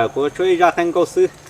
Kuv tshuab ib zaj qeej nkauj xwb.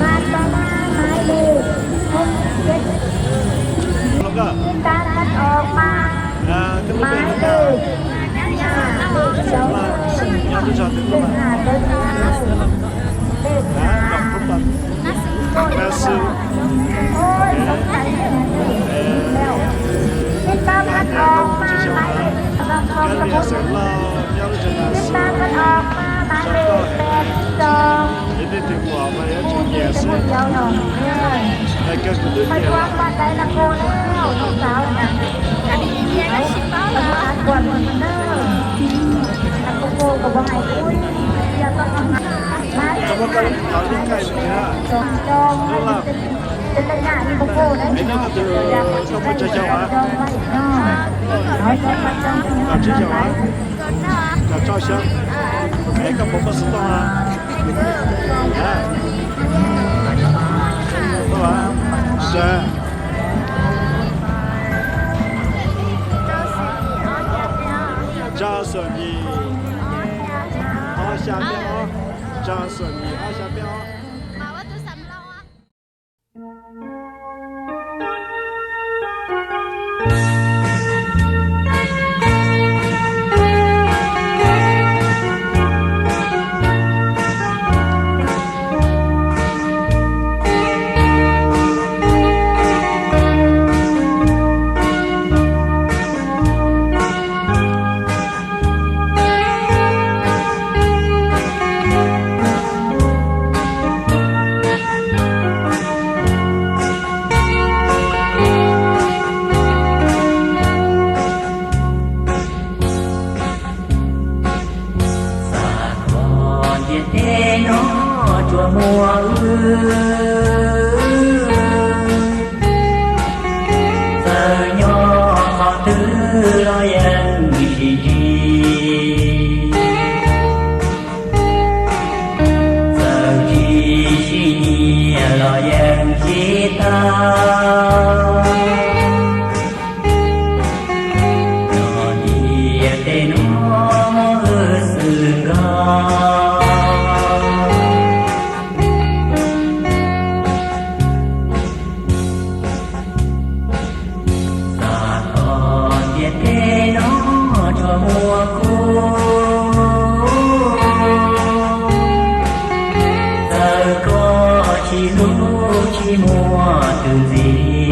Ban bá má máy lượt không chết. Viết tắt phát ong má máy lượt nhà lượt sống lượt hà lượt hà lượt hà. Ôi, sống tại lượt hà. Viết tắt phát ong má máy lượt không không không. Viết tắt phát ong má máy lượt đèn sông. Ib tug tus uas mas yuav tsum nyiam xwb. Hais kawg kuv twb nyiam lawm. Tau muab koj lub thaum lub nkaij mus na. Lub laj. Es nyob koj tus, koj muaj tsawg xyoo a? Kaum tsib xyoo a? Kaum rau xyoo. Es koj puas muaj xov tooj a? Muaj a? Sawv. Rau xoom yim ob xya peb ob. Rau xoom yim ob xya peb ob. Xav koj ntiaj teb no tsuas muaj wb, txawm nyob qhov twg los yeej sib ntsib, txawm tsis sib nyiam los yeej sib tau. Nyob ntiaj teb no muaj wb xwb nkaus. Xav koj ntiaj teb no tsuas muaj kuv, txawm koj tsis hlub tsis muaj tus ntxiv.